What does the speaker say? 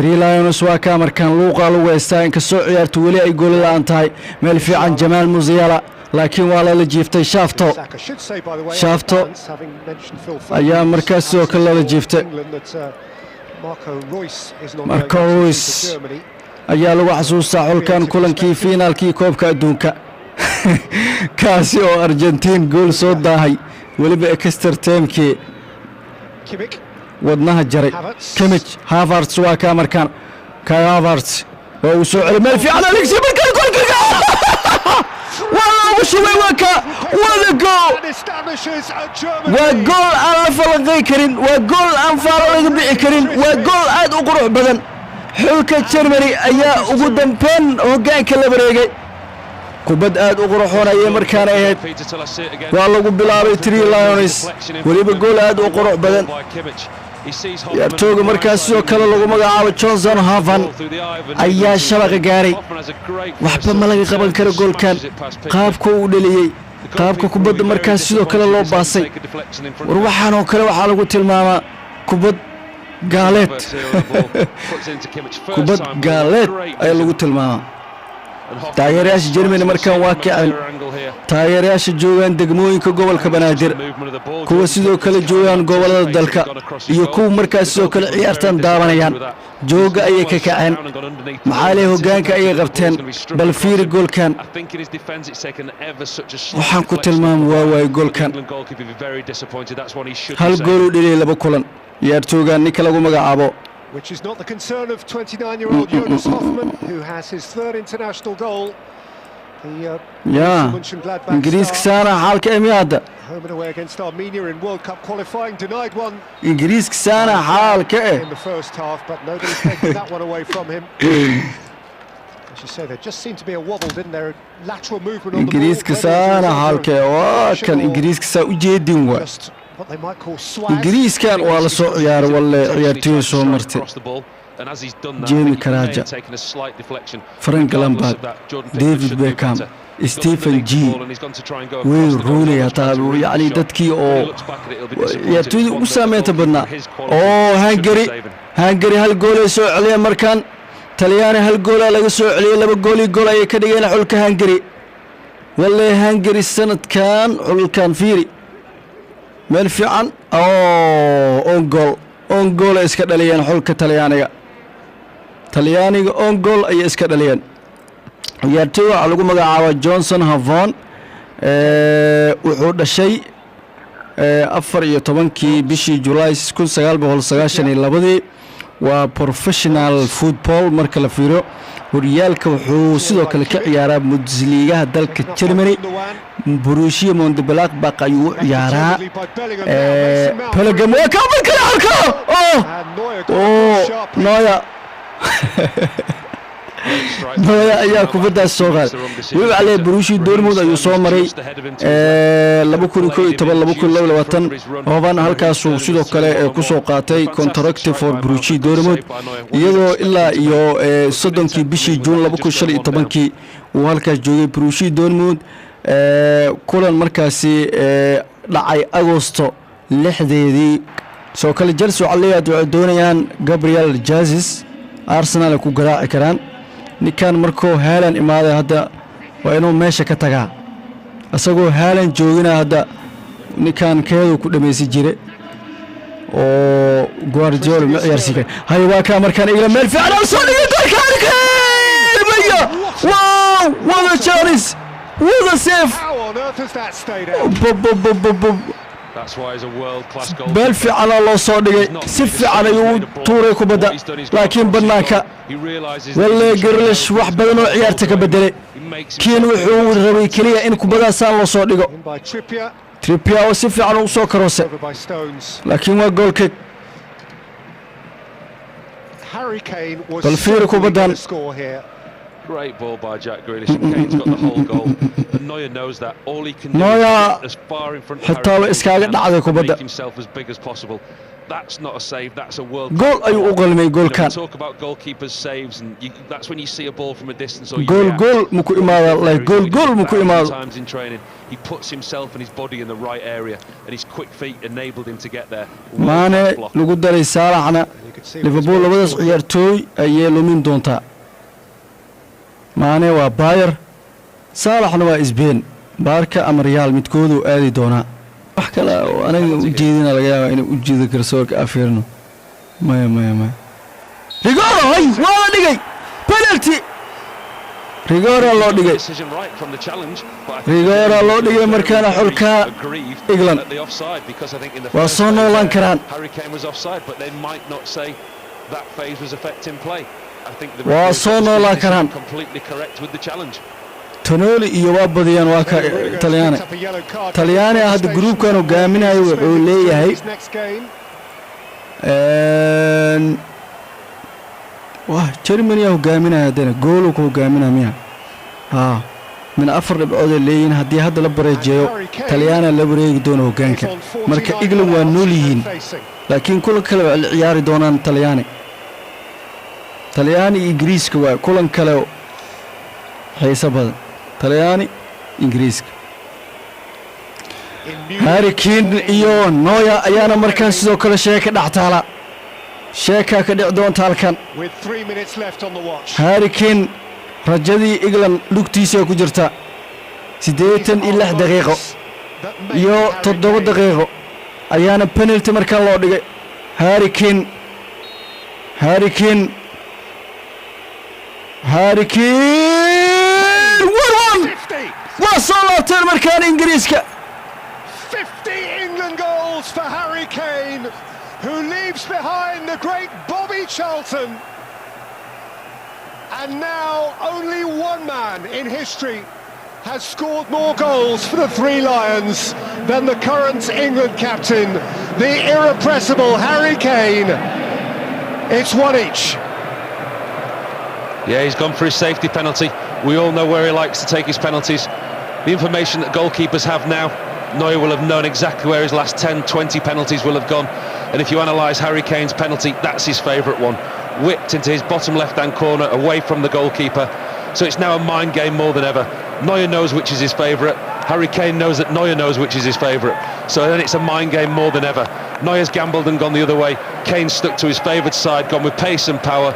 Three Lions waa kaa markaan luuqaa lagu haystaa, inkastoo ciyaartu weli ay gooli la'aan tahay. Meel fiican Jamaal Musiala, laakiin waa lala jiiftay. Shaafto Shaafto ayaa markaas sidoo kale lala jiiftay. Marco Reus ayaa lagu xasuustaa xulkan kulankii fiinaalkii koobka adduunka, kaasi oo Argentiin gool soo daahay, weliba extra time-kii wadnaha jaray. Kimmich, Havertz, waa kaa markaan. Kai Havertz waa uu soo celay, meel fiican Alexi. Markaan goolka waa loogu shubay. Waa ka wada gool, waa gool aan la falanqay karin, waa gool aan faalo laga bixi karin, waa gool aad u qurux badan. Xulka Germany ayaa ugu dambeyn hoggaanka la wareegay. Kubad aad u qurxoon ayay markaana ahayd. Waa lagu bilaabay Three Lions, weliba gool aad u qurux badan. Ciyaartooga markaas sidoo kale lagu magacaabo Johnson Havan ayaa shabaqa gaaray. Waxba ma laga qaban karo goolkan, qaabka uu dheliyey, qaabka kubadda markaas sidoo kale loo baasay. War, waxaanoo kale waxaa lagu tilmaamaa kubad gaaleed, kubad gaaleed ayaa lagu tilmaamaa. Taageerayaasha Germany markaan waa kaceen. Taageerayaasha joogaan degmooyinka gobolka Banaadir, kuwa sidoo kale joogaan gobollada dalka iyo kuwa markaas sidoo kale ciyaartan daawanayaan, jooga ayay ka kaceen. Maxaa leh, hoggaanka ayay qabteen. Bal fiiri goolkan, waxaan ku tilmaama waa waaye goolkan. Hal gool u dheliyay laba kulan ciyaartoogan ninka lagu magacaabo. Which is not the concern of 29-year-old Jonas Hoffmann, who has his third international goal. The Yaa Mönchengladbach Ingiriiska star, saana xaalka emi hadda. home and away against Armenia in World Cup qualifying, denied one Ingiriiska saana xaalka eh. in the first half, but nobody's taken that one away from him. As you say, there just seemed to be a wobble, didn't there? Lateral movement on the ball. Ingiriiska Whether it was a saana result of xaalka eh, waa kan Ingiriiska saa u jeedin waa. just what they might call swag. Ingiriiskan waa la soo ciyaaray, walle ciyaartooy soo martay: Jamie Carragher, Frank Lampard, David Beckham, Stephen G, Wayne Rooney, hataa yacni dadkii oo ciyaartooydii ugu saameynta badnaa. Oo Hungary, Hungary hal goolay soo celiyeen markaan. Talyaani hal goolaa laga soo celiyey, 2 gool iyo gool ayay ka dhigeen xulka Hungary. Walle Hungary sanadkan xulkan fiiri, meel fiican oo own goal, own goal ay iska dhaliyeen xulka Talyaaniga. Talyaaniga own goal ayay iska dhaliyeen. Ciyaartooy waxaa lagu magacaabaa Johnson Havon. Wuxuu dhashay 14-kii bishii Julaay 1992-dii. Waa professional football marka la fiiriyo horyaalka. Wuxuu sidoo kale ka ciyaaraa Bundesligaha dalka Germany. Borussia Mönchengladbach ayuu u ciyaaraa. Bellingham waa kaa markale halka. Oh oh, Neuer, Neuer ayaa kubaddaas soo qaaday. Weliba calee Borussia Dortmund ayuu soo maray 2011, 2022. Hoban halkaasuu sidoo kale ku soo qaatay contract for Borussia Dortmund, iyadoo ilaa iyo 30-kii bishii Juun 2015-kii uu halkaas joogay Borussia Dortmund. Kulan markaasi dhacay Agosto 6-deedii. Soo kale Chelsea waxaa leeyahay waxay doonayaan Gabriel Jesus. Arsenal ay ku garaaci karaan ninkan. Markuu Haaland imaaday hadda waa inuu meesha ka tagaa. Isagoo Haaland joogina hadda ninkan keedu ku dhamaysan jire oo Guardiola ma ciyaarsiin kara. Hay, waa kaa markaan igla, meel fiican oo soo dhigay dalka Maya. Wow, what a chance, what a save! How on earth has that stayed out? Bob, meel fiicanoo loo soo dhigay, si fiican ayuu u tuuray kubadda, laakiin bannaanka. Walle Grealish wax badan oo ciyaarta ka bedelay. Kiin wuxuu rabay keliya in kubaddaasaan loo soo dhigo. In by Trippier, Trippier oo si fiican ugu soo karoose, over by Stones. laakiin waa goal kick. Harry Kane was Bal fiiri certainly kubaddan. going to score here. Great ball by Jack Grealish, and Kane's got the whole goal. And Neuer knows that. All he can do Neuer is get as far in front of xitaa Harry way Kane as he iskaaga can dhacday and kubadda. make himself as big as possible. That's not a save, that's a world Gool ayuu u qalmay goolkan. Talk about goalkeepers' saves, and you, that's when you see a ball from a distance or you Goal react. Goal maku imaada, like goal goal maku imaado. Times in training, he puts himself and his body in the right area, and his quick feet enabled him to get there. Maane Block. Lagu daray Saalaxna, Liverpool labadaas ciyaartooy ayay lumin doontaa. Maane waa Bayer, Saalaxna waa Spain. Barca ama Real midkooduu aadi doonaa. Wax kale oo anaga u jeedina laga yaaba inay u jeedo garsoorka afiirno. Maya, maya, maya, rigoro hay waa la dhigay. Penalty rigora loo dhigay. Decision right from the challenge, but I think Rigora loo dhigay markaana xulka aggrieved England at the offside, because I think in the waa first soo phase noolaan there, karaan. Harry Kane was offside, but they might not say that phase was affecting play. I think the Waa referee soo got the noolaan decision karaan. Completely correct with the challenge. Tonoli iyo waa badiyaan, waa ka Talyaani. Talyaani hadda gruubkan hogaaminayo wuxuu leeyahay wah, Germany aa hogaaminaya haddana goolu ku hogaaminaya miya? Haa, min afar dhibcood ay leeyihiin. Haddii hadda la bareejeeyo, Talyaana la wareegi doono hoggaanka. Marka England waa nool yihiin, laakiin kulan kale waa la ciyaari doonaan Talyaani. Talyaani iyo Ingiriiska waa kulan kale xiiso badan, Talyaani, Ingiriiska. Harry Kane iyo Neuer ayaana markaan sidoo kale sheeka dhex taala, sheekaa ka dhici doonta halkan. Harry Kane rajadii England lugtiisa ku jirta. 86 daqiiqo iyo 7 daqiiqo ayaana penalty markaan loo dhigay. Harry Kane, Harry Kane, Harry Kane! 1-1! Waa soo laabteen markaan Ingiriiska. 50 England goals for Harry Kane, who leaves behind the great Bobby Charlton. And now only one man in history has scored more goals for the Three Lions than the current England captain, the irrepressible Harry Kane. It's one each. Yeah, he's gone for his safety penalty. We all know where he likes to take his penalties. The information that goalkeepers have now, Neuer will have known exactly where his last 10, 20 penalties will have gone. And if you analyse Harry Kane's penalty, that's his favourite one. Whipped into his bottom left-hand corner, away from the goalkeeper. So it's now a mind game more than ever. Neuer knows which is his favourite. Harry Kane knows that Neuer knows which is his favourite. So then it's a mind game more than ever. Neuer's gambled and gone the other way. Kane stuck to his favoured side, gone with pace and power.